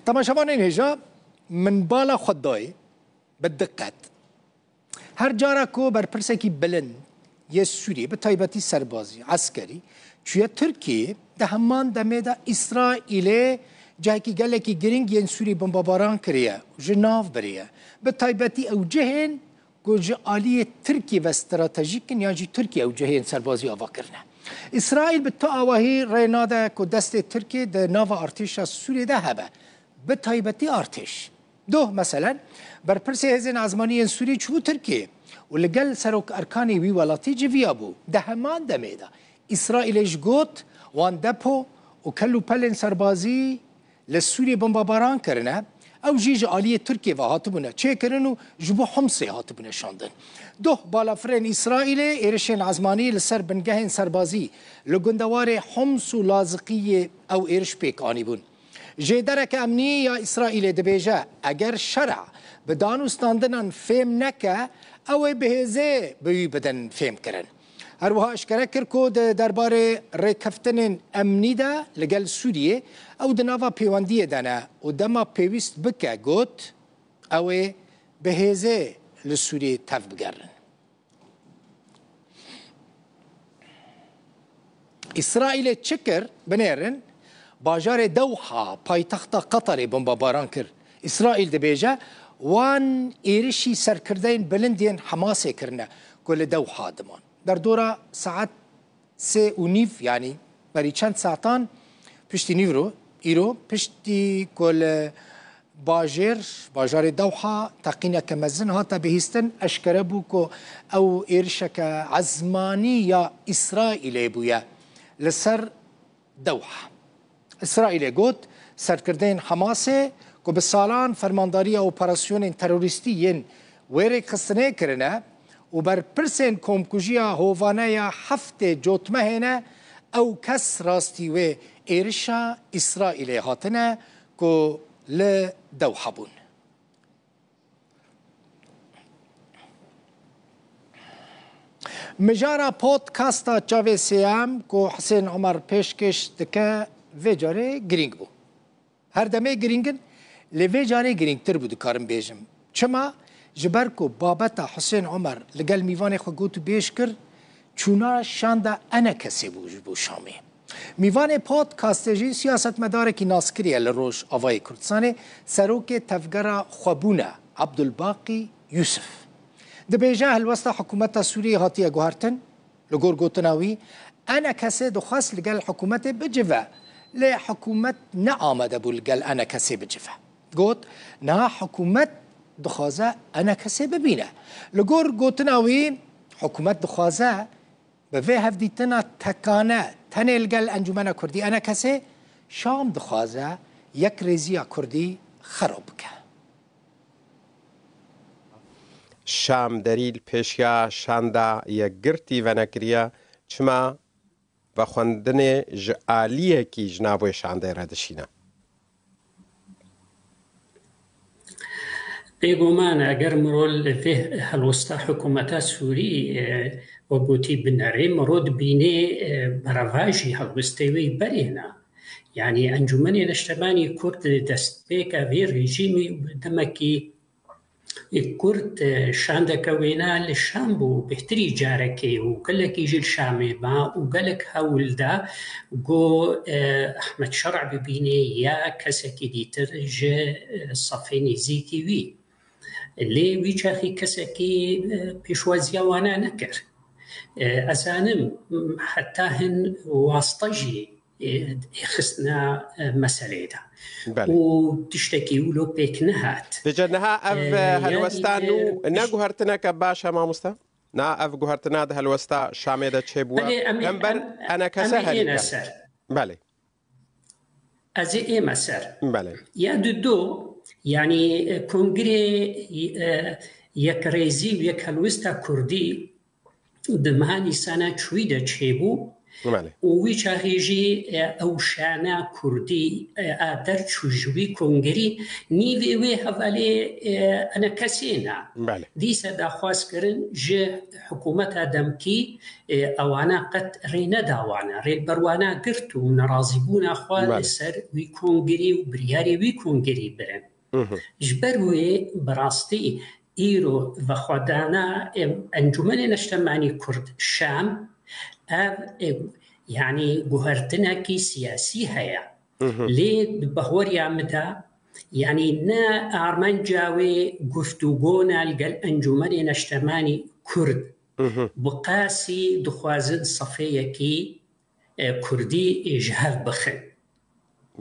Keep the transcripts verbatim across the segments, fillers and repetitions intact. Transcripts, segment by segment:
Temaşevanên hêja, min bala xwe dayê bi diqet. Her cara ku berpirsekî bilind yê Sûriyê, bi taybetî serbazî, eskerî, çûye Tirkiyeyê, di heman demê de Îsraîlê cihekî gelekî girîng yên Sûriyê bombebaran kiriye, ji nav biriye. Bi taybetî ew cihên ku ji aliyê Tirkiyê ve stratejîk in yan jî Tirkiye ew cihên serbazî ava kirine. Îsraîl bi tu awahî rê nade ku destê Tirkiyê di nava artêşa Sûriyê de hebe. Bi taybetî artêş. Doh, meselen, berpirsê Hêzên Ezmanî yên Sûrî çûbû Tirkiyê û li gel Serok Erkanê wî welatî civiya bû. Di heman demê de Îsraîlê ji got, wan depo û kel û pelên serbazî li Sûriyê bombebaran kirine. Ew jî ji aliyê Tirkiyê ve hatibûne çêkirin û ji bo Homsê hatibûne şandin. Doh, balafirên Îsraîlê êrişên ezmanî li ser bingehên serbazî li gundewarê Homs û Laziqiyê ew êriş pêk anîbûn. Jêdereke emnî ya Îsraîlê dibêje, eger şera bi dan û standinan fêm neke, ew ê bi hêzê bi wî bidin fêmkirin. Her wiha eşkere kir ku di derbarê rêkeftinên emnî de li gel Sûriyê ew di nava pêwendiyê de ne û dema pêwîst bike, got, ew ê bi hêzê li Sûriyê tev bigerin. Îsraîlê çi kir? Binêrin, bajarê Dewha, paytexta Qeterê bombebaran kir. Îsraîl dibêje, wan êrişî serkirdeyên bilind yên Hemasê kirine ku li Dewha diman. Derdora saet sê û nîv, yanî berî çend saetan piştî nîvro, îro, piştî ku li bajêr, bajarê Dewha teqîneke mezin hate bihîstin, eşkere bû ku ew êrişeke ezmanî ya Îsraîlê bûye li ser Dewha. Îsraîlê got, serkirdeyên Hemasê ku bi salan fermandariya operasyonên terorîstî yên wê rêkxistinê kirine û berpirsên komkujiya hovane ya heftê cotmehê ne, ew kes rastî wê êrişa Îsraîlê hatine ku li Dewha bûn. Mijara podcasta Çavê Sêyem ku Hisên Omer pêşkêş dike, vê carê girîng bû. Her demê girîng in, lê vê carê girîngtir bû, dikarim bêjim. Çima? Ji ber ku babeta Hisên Omer li gel mîvanê xwe got û bêj kir, çûna şanda ENKSê bû ji bo Şamê. Mîvanê podcastê jî siyasetmedarekî naskirî ye li Rojavayê Kurdistanê, serokê Tevgera Xwebûn e, Abdulbaqî Yusuf. Dibêje helwesta hikûmeta Sûriyê hatiye guhertin. Li gor gotina wî, ENKSê dixwest li gel hikûmetê bicive, lê hikûmet ne amade bû li gel ENKSê bicive. Got, niha hikûmet dixwaze ENKSê bibîne. Li gor gotina wî, hikûmet dixwaze bi vê hevdîtina tekane tenê li gel Encûmena Kurdî, ENKSê, Şam dixwaze yekrêziya Kurdî xerab bike. Şam derî li pêşiya şanda yekgirtî venekiriye, çima vexwendinê ji aliyekî ji nav wê şandê re dişîne? Bêguman, eger mirov li vê helwesta hikûmeta Sûrî, e, wek gotî, binerê, mirov dibînê, e, berevajî helwestê wê berê ne. Yanî Encûmenê Neştemanî Kurd destpêka vê rejîmî demekî Kurd, e, şandeke wêna li Şam bû, bêhtirî carekê û gelekî jî li Şamê ma û gelek hewl da ku, e, Ehmed Şer'a bibînê ya kesekî dîtir ji, e, sefê nêzîkî wî. Lê wî çaxî kesekî, e, pêşwaziya wana nekir. E, ez zanim, heta hin wasta jî, e, xistina, e, meseleyê de. Belê. Û tiştekî wilo pêk nehat. Vêca niha ev, E, e, helwesta yanî, nû e, ne guhertineke baş e, mamoste? Na ev guhertina di helwesta Şamê de çêbûye. Belê, em ê, Hember em, ENKS em ê herî êne ber. ser. Belê. Ez ê ême ser. Belê. Ya dudo, yanî, e, Kongrê, e, Yekrêzî û Yekhelwesta Kurdî di meha Nîsana çûyî de çêbû. Belê. Û wî çaxê jî, e, ew şana kurdî, e, a derçû ji wî kongerî, nîvê wê hevalê, e, enekesê ne. Belê. Dîse daxwaz kirin ji hikûmeta demkî, e, ewana qet rê neda wana. Rê li ber wana girt û nerazîbûna xwe Belê. li ser wî kongerî û biryarê wî kongerî birin. Mhm. Ji ber wê bi rastî îro vexwedana, em, Encûmenê Neştemanî Kurd Şam, ev, em, yanî guhertinekî siyasî heye. Mhm. Lê di bahweriya min de, yanî ne armanca wê guftûgona li gel Encûmenê Neştemanî Kurd Mhm. bi qasî dixwazin sefeyekî, e, kurdî, e, ji hev bixin.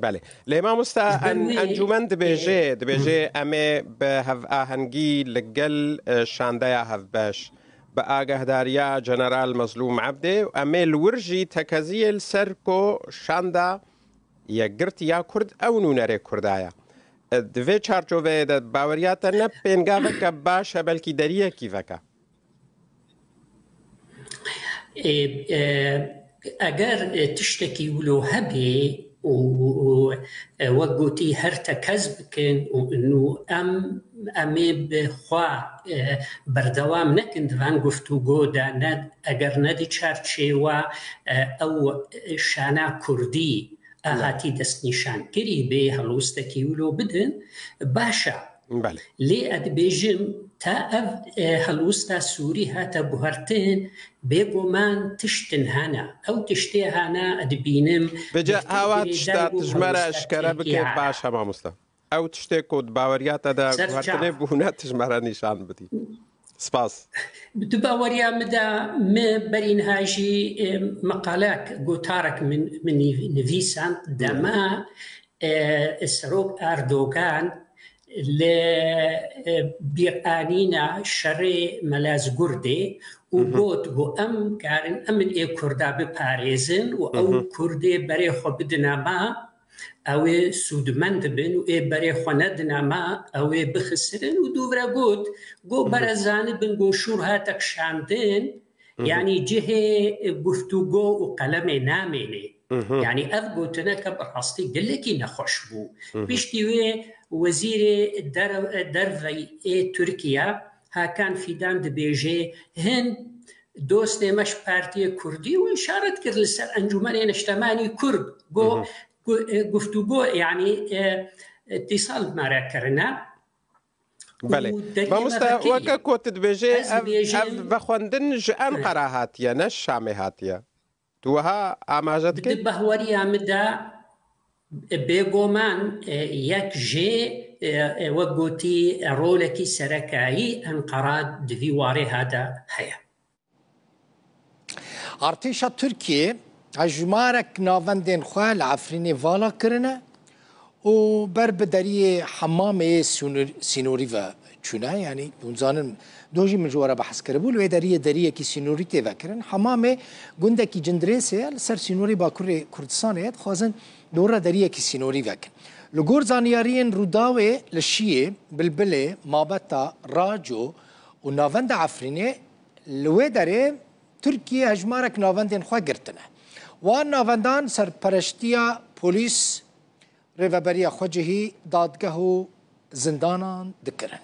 Belê. Lê mamosta, Ji ber en-, wê, encûmen dibêje, e, dibêje, Hı. em ê bi hevahengî li gel, e, şandeya hevbeş, bi agahdariya General Mezlûm Ebdê, em ê li wir jî tekeziyê li ser ku şanda yekgirtiya Kurd ew nûnerê Kurda ye. E, di vê çarçoveyê de baweriya te ne pêngaveke baş e, belkî deriyekî veke. Ê, e, eger, e, tiştekî wilo hebe û, û, e, wek gotî her tekez bikin û, û em, em ê bi xwe, e, berdewam nekin di van guftûgo de, ne, eger ne di çarçêwa, e, ew, e, şana kurdî a Belê. hatî destnîşankirî bê helwestekî wilo bidin, baş e. Belê. Lê ez dibêjim, ta ev, e, helwesta Sûrî hate guhertin, bêguman tiştin hene. Ew tiştê hene, ez dibînim, Vêca guftûgirê hawa tişta derg û tu ji me re helwesta eşkere bike, Tirkiye. baş e, mamosta. Ew tiştê ku di baweriya te de Ser guhertinê çav. bûne, tu ji me re nîşan bidî. Spas. Di baweriya min de, min berî niha jî, e, meqalek, gotarek min, min nîv-, nivîsand. Hı. Dema, e, Serok Erdogan li, e, bîranîna şerê Mela Zgurdê û Hı hı. got, got, em karin, em ê Kurda biparêzin û Hı ew hı. Kurdê berê xwe bidine me, ew ê sûdmend bin û ê berê xwe nedine me, ew ê bixisirin û dûvre got, got, Hı hı. bere zanibin, got, şûr hate kişandin, Hı hı. yanî cihê guftûgo û qelemê namêne. Hı hı. Yanî ev gotineke bi rastî gelekî nexweş bû. Hı hı. Piştî wê wezîrê der-, derve ê Tirkiye Hakan Fidan dibêje, hin dostê me ji Partiyê Kurdî û îşaret kir li ser Encûmenê Neştemanî Kurd. Got, Hı hı. gu-, e, guftûgo, yanî, e, îtîsal me re kirine. Belê. Û derî me Mamoste, vekirî. weke ku tu dibêjê, Ez ev, dibêjim, ev vexwendin ji Enqera hatiye, ne ji Şamê hatiye. Tu wiha amaje dikî? Di bahweriya min de, e, bêguman, e, yek jê, e, e, wek gotî, e, rolekî serekayî Enqera di vî warê ha de heye. Artêşa Tirkiyê hejmarek navendên xwe li Efrînê vala kirine û ber bi deriyê hemamê sînor-, sînorî ve çûne. Yanî, hûn zanin, doh jî min ji we re behs kiribû, li wê deriyê deriyekî sînorî tê vekirin. Hemamê gundekî Cindirêsê ye, li ser sînorê Bakurê Kurdistanê ye, dixwazin li wir re deriyekî sînorî vekin. Li gor zanyariyên Rûdawê li Şiyê, Bilbilê, Mabeta, Raco û navenda Efrînê, li wê derê Tirkiye hejmarek navendên xwe girtine. Wan navendan serpereştiya polîs, rêveberiya xwecihî, dadgeh û zindanan dikirin.